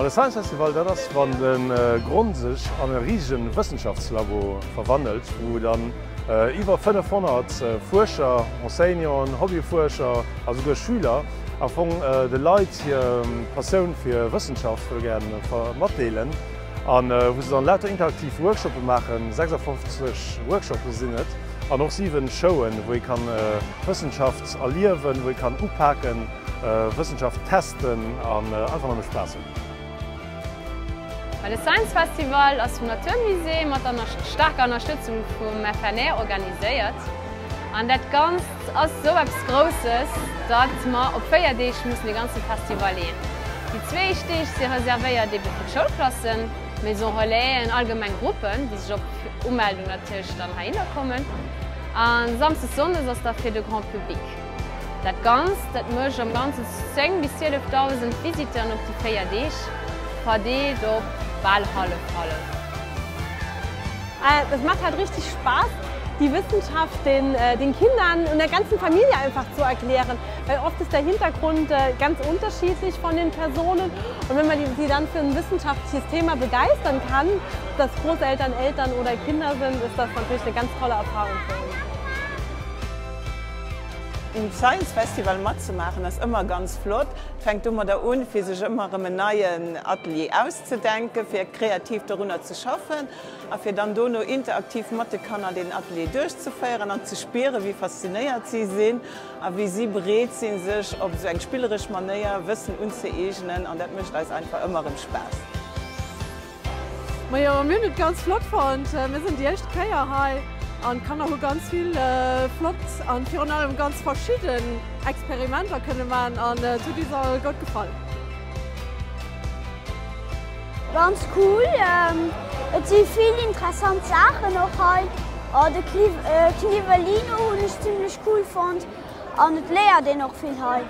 Ma de Science Festival, dat ass wann de Gronn sech an e risege Wëssenschaftslabo verwandelt, wou dann iwwer 500 Fuerscher, Enseignanten, Hobbyfuerscher a souguer Schüler am Fong de Leit hir Passioun fir Wëssenschaft wëll gär matdeelen a wou se dann lauter interaktiv Workshoppe maachen, 56 Workshoppe sinn et an och 7 Showen, wou ee kann Wëssenschaft erliewen, wou ee kann upaken. Wëssenschaft testen an einfach nëmme Spaass hunn. De Science Festival ass vum Natur Musée mat der staarker Ënnerstëtzung vum FNR organiséiert. An dat Ganzt ass esou eppes Grousses, datt mer op 4 Deeg mussen de ganze Festival leeën. Déi zwee éischt Deeg si reservéiert ebe fir d'Schoulklassen, d'Maison Relaisen, allgemeng Gruppen, déi sech op Umeldung natierlech dann heihinner kommen. A Samsdes, Sonndes ass da fir de Grand Public. Dat Ganzt, dat mécht am Ganzen 10 bis 12.000 Visiteuren op déi 4 Deeg, verdeelt op bal hallef-hallef. Es macht halt richtig Spaß, die Wissenschaft den, den Kindern und der ganzen Familie einfach zu erklären, weil oft ist der Hintergrund ganz unterschiedlich von den Personen und wenn man sie dann für ein wissenschaftliches Thema begeistern kann, ob das Großeltern, Eltern oder Kinder sind, ist das natürlich eine ganz tolle Erfahrung für uns. Um Science Festival matzemaachen ass ëmmer ganz flott. Et fänkt domadder un, fir sech ëmmer erëm en neien Atelier auszedenken, fir kreativ dorunner ze schaffen a fir dann dono interaktiv mat de Kanner deen Atelier duerchzeféieren an ze spieren, wéi faszinéiert si sinn a wéi si bereet sinn, sech op esou eng spilleresch Manéier Wëssen unzëeegnen. An dat mécht eis einfach ëmmer erëm Spaass. Majo, mir hunn et ganz flott fonnt. Mir sinn déi éischt Kéier hei an d'Kanner hu ganz vill flott an virun allem ganz verschidden Experimenter kënne man an et huet is all gutt gefall. Ganz cool, et si vill interessant Saachen och hei. De Kniwwelino hunn ech zimlech cool fonnt an et léiert een och vill hei.